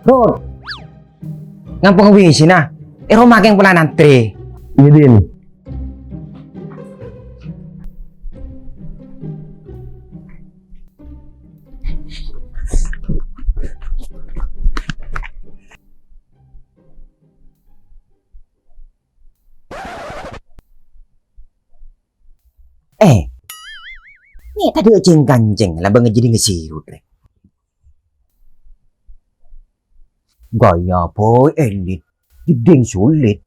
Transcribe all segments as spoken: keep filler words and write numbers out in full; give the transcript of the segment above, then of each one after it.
Rut. Ngampong W C na. È roma kèng pola ngantrè. Iyâ, Din. Eh, mè' tadâ' jeng-kanjeng la bângèt jhâddhing sirut, rè. Gaya boy elit, jhâddhing sulit.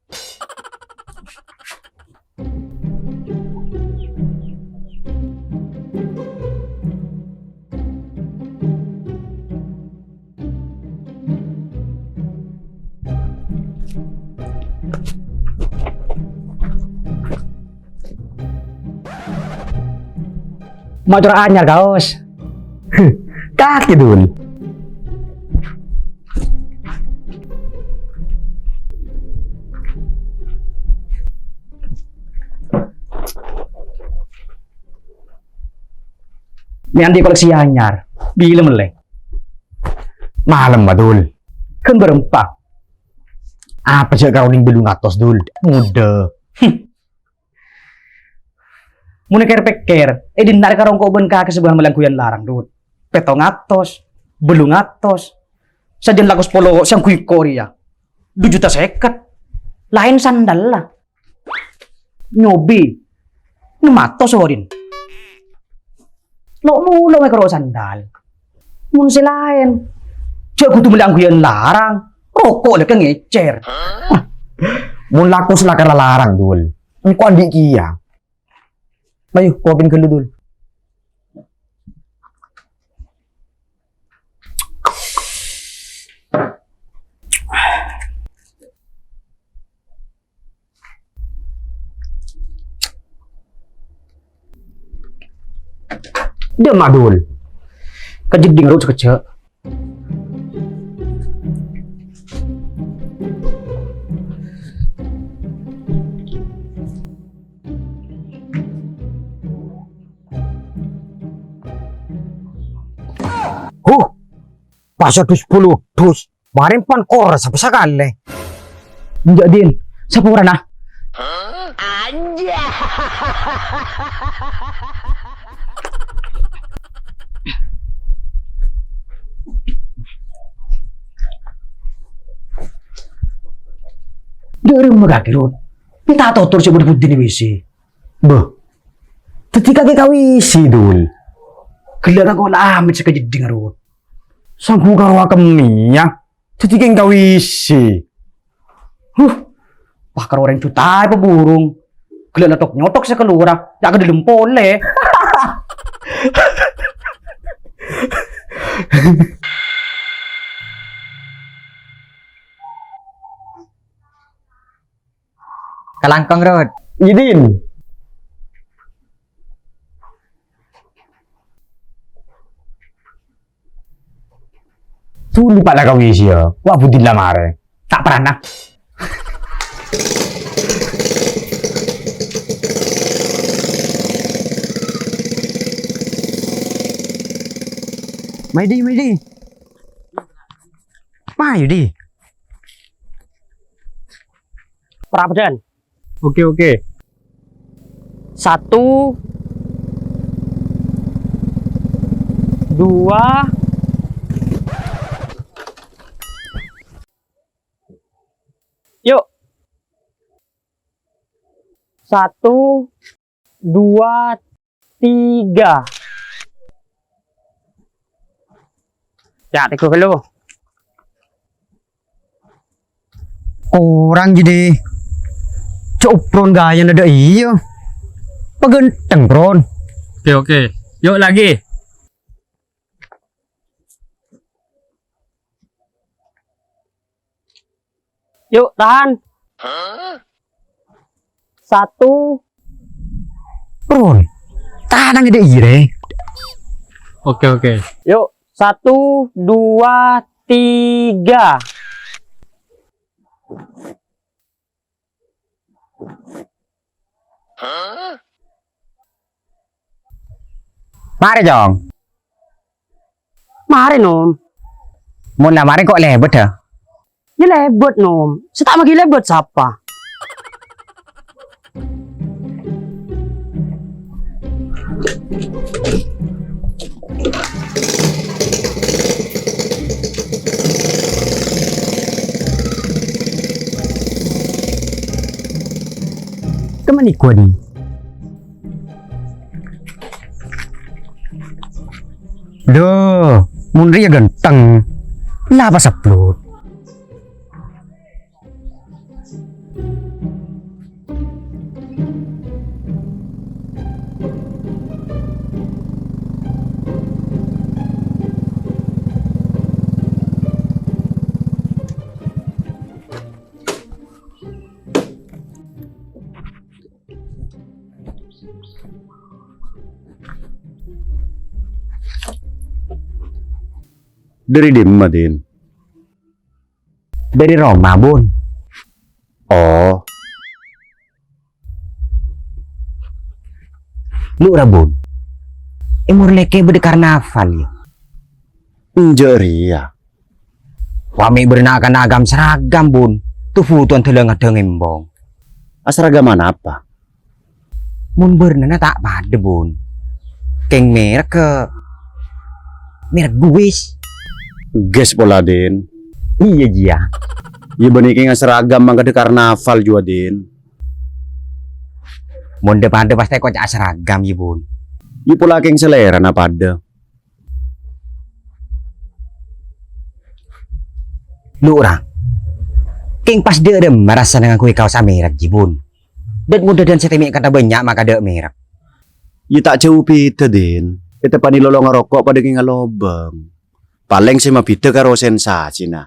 Motor anyar, Kaos. Kakè, Dul. Nè' andi' koleksi anyar. Bilâ mellè? Malem, Dul. Ghâmbhâr empa'. Apa jhâ' karo nèng bâllung atos, Dul? Modâ. Mon èkèr-pèkkèr, è dinna' rè karo engko' bân kakè sè bâ' mellè angghuyan larang, Dul. Pèttong atos, bâllung atos. Sajân lako sapolo sè angghuy engko' rèya. Du juta sèket. Laèn sandalla. Nyobi. Nemmato sorin. Lo'-molo' mè' karo sandal. Mon sè laèn. Jhâ' kodhu mellè angghuyan larang. Roko' lè kè ngècèr. Mon lako sè lakar larang, Dul. Engko' andi' kèya. Ayo, kopina ghâllu, Dul. Dâ' emma, Dul. Ka jhâddhing ro' sakejjhâ'. Huh, pas adus bulu dus. Marèn pan kor sapa sakalè. Enjâ', Din. Sapa orènna? Dâ' remma kakè, Rut. Mè' ta' totor sè bâdâ buddhina W C. Bâh. Dhâddhi kakè ka W C, Dul. Ghellâ' ka kola amèt sè ka jhâddhing, Rut. Sangghu karo akemmèya. Dhâddhi kèng ka W C. Huh, pas karo orèng juta èpaburung. Ghellâ' la tok-nyotok sè kalowara, ya' ka dâlem polè. Kalangkong, Rut. Iyâ, Din. Suli pa' la kawisi, ya. Wa' budina la marè. Ta' parana. Mayu, Di, mayu, Di. Mayu, Di. Prabedan. Oke, oke. Satu, dua, yuk. Satu, dua, tiga. Ya, tiga kilo. Orèng jâdiyâ. Cok, Pron, gayana dâ' iyâ. Paghânteng, Pron. Oke, oke. Yuk lagi. Yuk, tahan. Satu. Pron, tahan, dâ' iyâ, rè. Oke, oke. Yuk, satu, dua, tiga. Marè, Cong. Marè, Nom. Mon la marè ko' lèbât, ha? Yâ lèbât, Nom. Sè ta' maghi lèbât sapa? Kemma nèko, Di? Dhu, mon rèya ghântheng, la pas sablot. Dhâri dimma, Din? Dhâri roma, Bun. Oh. Lu ra, Bun. È Morlèkè bâdâ karnaval, yâ? Enjâ' rèya. Wa mè' bârna' kana' ghâm-saraghâm, Bun. Tobhu ton dâlâng-adâlâng embong. Asaragâmma napa? Mon bârnana ta' padâ, Bun. Kèng mèrek, mèrek Guess. Guess pola, Din. Iyâ, jiyâ. Yâ, bânnè kèng asaragâmma kadhâ karnaval jiyâ, Din. Mon dhâ-padhâ pastè koca' asaragâm, yâ, Bun. Yâ, pola kèng salèrana padâ. Lu ra. Kèng pas dhâ' remma rassana ngangghuy kaos amèrek, jiyâ, Bun. Dât-modâdhân sè tèmè' kantha bânnya' maka dhâ' mèrek. Yâ ta' jhâu bhidhâ, Din. Èteppanè lolongnga roko' padâ kèng alobâng. Palèng sè mabhidhâ karo sensasina.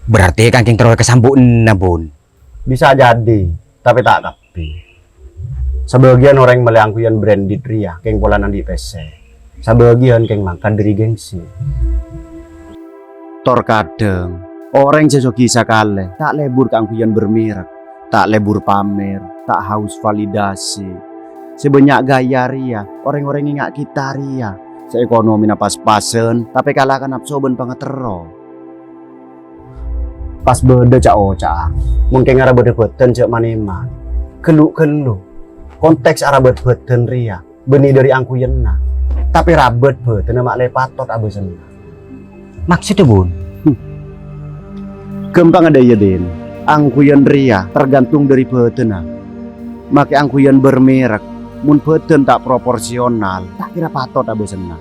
Berarti kan kèng terro èkasambu'na, Bun? Bisa jadi, tapè ta' kabbhi. Sabâgiyân orèng mellè angghuyyân branded rèya kèng polana andi' pèssè. Sabâgiyân kèng mangkat dhâri gengsi. Tor kadhâng, orèng sè soghi sakalè ta' lebur ka angghuyyân bermerek, ta' lebur pamer, ta' haus validasi. Sè bânnya' gaya rèya, orèng-orèng enga' kita rèya, sè ekonomina pas-pasan, tapè kala ka napso bân pangaterro. Pas bâdâ ca'-oca'an, mon kèng arabâdhâ bhâdhân jhâ' man-èman. Ghellu-ghellu, konteks arabât bhâdhân rèya bânnè dhâri angghuyyânna, tapè rabât bhâdhânna ma'lè patot abâsana. Maksoddhâ, Bun? Ghâmpang adhâ iyâ, Din. Angghuyyân rèya tergantung dhâri bhâdhânna. Makè angghuyyân bermerek, mon bhâdhân ta' proporsional, ta' kèra patot abâsana.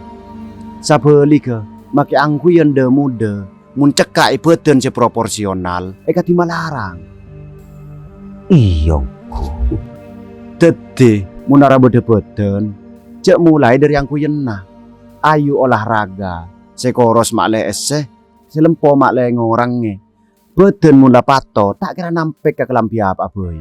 Sabhâligghâ, makè angghuyyân dhâ-modâ, mon cekka' è bhâdhân sè proporsional, èkadhi malarang. Iyâ, engko'. Dhâddhi, mon arabâdhâ bhâdhân, jhâ' molaè dhâri angghuyyânna. Ayu olahraga, sè koros ma'lè èssè, sè lempo ma'lè ngorangè. Bhâdhân mon la patot, ta' kèra nampèk ka kalambhi apa'a bhâi.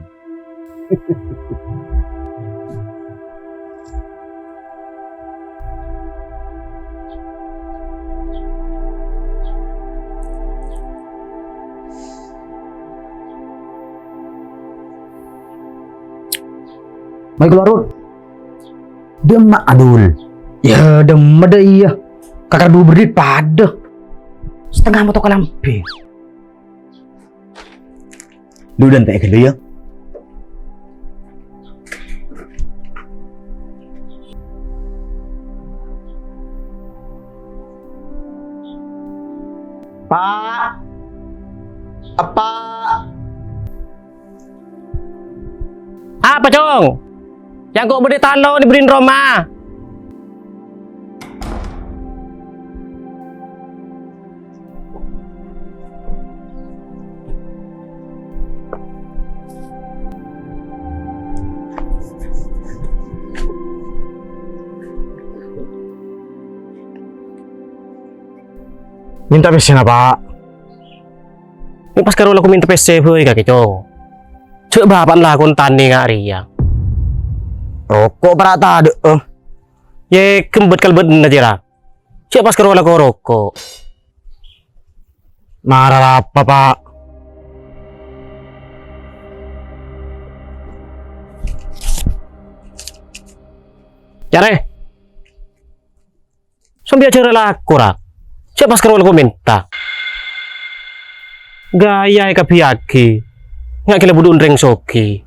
Mai keluar, Rut. Dâ'emma, Adul? Yâ, dâ'emma dâ' iyâ. Kakar du berrit padâ. Satengnga moto kalambhi. Lu dan pè' ghâllu, yâ. Pa'. Eppa'. Apa, Cong? Yâ engko' bâdâ talo nè bâdâ è roma. Mènta pèssèna, Pa'. Mè' pas karo lako mènta pèssè bhâi kakè, Cong. Jhâ' bapa'na lakon tanè nga' rèya. Roko' para' tadâ'â. Yè, kembet kalbet enna jârèya. Jhâ' pas karo lako roko'. Mara rapa, Pa'? Carè. Sambi ajhârâ lako, ra. Dâ' pas karo la komenta. Ghâjâ èkabbhiyâghi. Nga' ghellâ' budhu'en rèng soghi.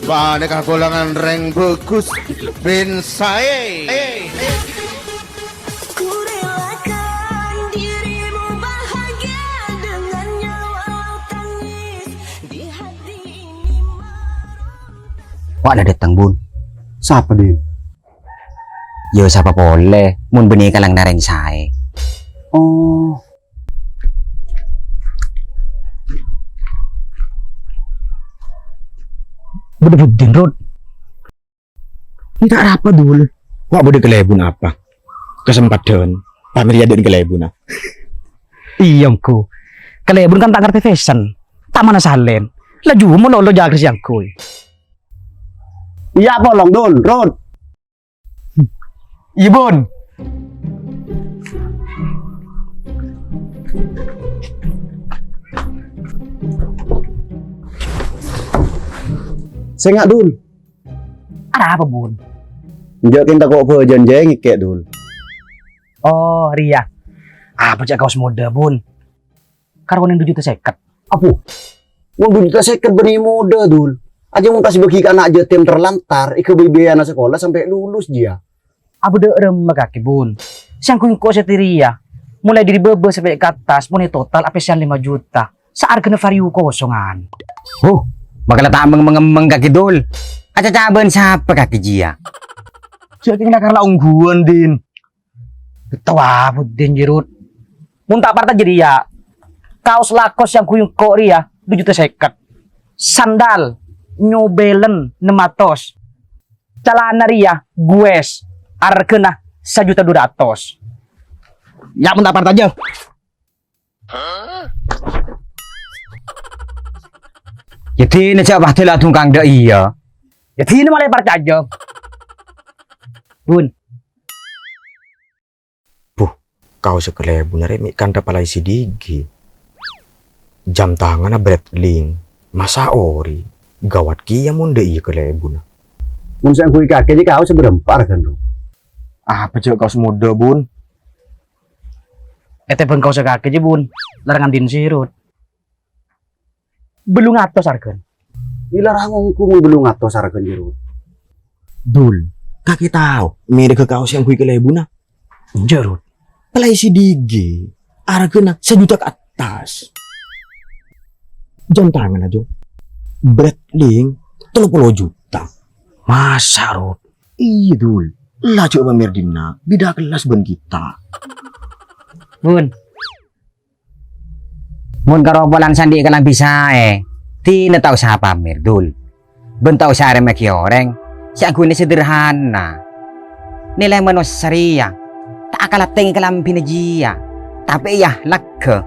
Panèka kaulâ rèng bhâghus bân saè. Kurelakan dirimu bahagia dengannya walau tangis di hati ini meronta. Wa' la dâteng, Bun. Sapa, Din? Yâ, sapa polè, mon bânnè kalangna rèng saè. Oh. Bâdâ buddhin, Rut. Ènta' arapa, Dul? Wa' bâdâ kalèbun apa? Kasempadhân. Pamèr yâ dâ' kalèbunna. Iyâ, engko'. Kalèbun kan ta' ngartè fashion. Ta' mana salen. Laju malolo jâgâ sè angghuy. Iyâ, polong, Dul. Rut. Iyâ, Bun. Sènga', Dul. Arapa, Bun? Enjâ' kèng tako' bhâjâna jâ' ngèkè', Dul. Oh, rèya. Apa cè' kaos modâ, Bun? Karo nèng du juta sèket. Apo? Mon du juta sèket bânnè modâ, Dul. Ajâ mon pas èbâghi ka ana' yatim terlantar, èghâbây biayana sakola sampè' lulus jiyâ. Abâ' dâ' remma kakè, Bun. Sè angghuy engko' satèya rèya, molaè dâri bâbâ sampè' ka attas, mon è total apèsèyan lèma juta. Saarghâna Vario kosongan. Huh, makala ta' meng-, mengemmeng kakè, Dul. Acaca bân sapa kakè jiyâ? Jâ' kèng la karla ongghuwân, Din. Tawa buddhin, Jerut. Mon ta' parta jârèya, kaos Lacoste sè angghuy engko' rèya du juta sèket. Sandal New Balance ennem atos. Calana rèya Guess, arghâna sajuta du ratos. Yâ, mon ta' parcajâ. Yâ, dinah jhâ' padâ la dhungkang dâ' iyâ. Yâ, dinah molaè parcajâ. Bun. Buh, kaossa kalèbunna rè mè' kantha palaè sè dhigi. Jam tanganna Breitling, massa ori, gawat kèya mon dâ' iyâ kalèbunna. Mon sè angghuy kakè jiyâ kaossa bârâmpa arghâna, Bro? Apa jhâ' kaos modâ, Bun? Ètèbhâng kaossa kakè jiyâ, Bun. Larangan din sirut. Bâllung atos arghâna. Ila ra ngongkong bâllung atos arghâna, Jerut. Dul, kakè tao mèrèghâ kaos sè angghuy kalèbunna? Enjâ', Rut. Palaè sè dhigi, arghâna sajuta ka attas. Jam tanganna, Jo. Breitling, tello polo juta. Massa, Rut? Iyâ, Dul. La jhâ' pamèr dinna', bhidhâ kellas bân kita. Bun. Mon karo polana sè andi' kalambhi saè, dinah ta' osa pamèr, Dul. Bân ta' osa arèmèyaghi orèng sè angghuyâna sederhana. Nèlè manossa rèya ta' akalattèngè kalambhina jiyâ, tapè iyâ lagghâ.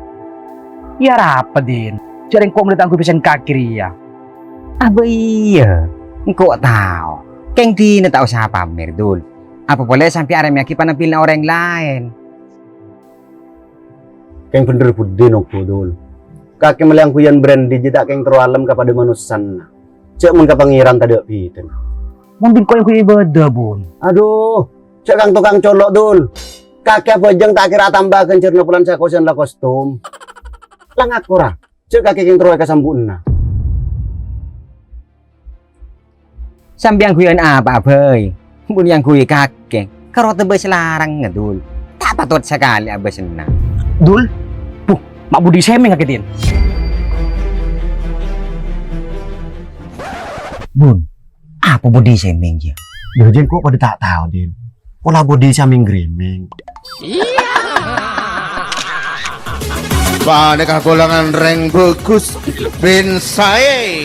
Iyâ arapa, Din? Jhâ' rèng engko' molaè ta' angghuy pèssèna kakè rèya. Abâ iyâ, engko' tao. Kèng dinah ta' osa pamèr, Dul. Apa polè sampè' arèmèyaghi panampilanna orèng laèn. Kèng bhendher buddhi ongghu, Dul. Kakè mellè angghuyan branded jiyâ ta' kèng terro alem ka padâ manossana. Jhâ' mon ka Pangèran tadâ' bhidhâna. Mon bi' engko' angghuy ibâdâ, Bun. Adhu, jhâ' kang-tokang colo', Dul. Kakè abhâjâng ta' kèra atamba ghânjhârânna polana sè akosèyan la kostum. La ngako ra, jhâ' kakè kèng terro èkasambu'âna. Sampè' angghuyan apa'a bhâi? Mon èangghuy kakè, karo tebâ sè larangnga, Dul. Ta' patot sakalè abâsana. Dul? Buh, ma' body shaming kakè, Din? Bun, apa body shaming, jiyâ? Yâ, jiyâ engko' padâ ta' tao, Din. Pola body shaming grooming. Panèka kaulâ rèng bhâghus bân saè.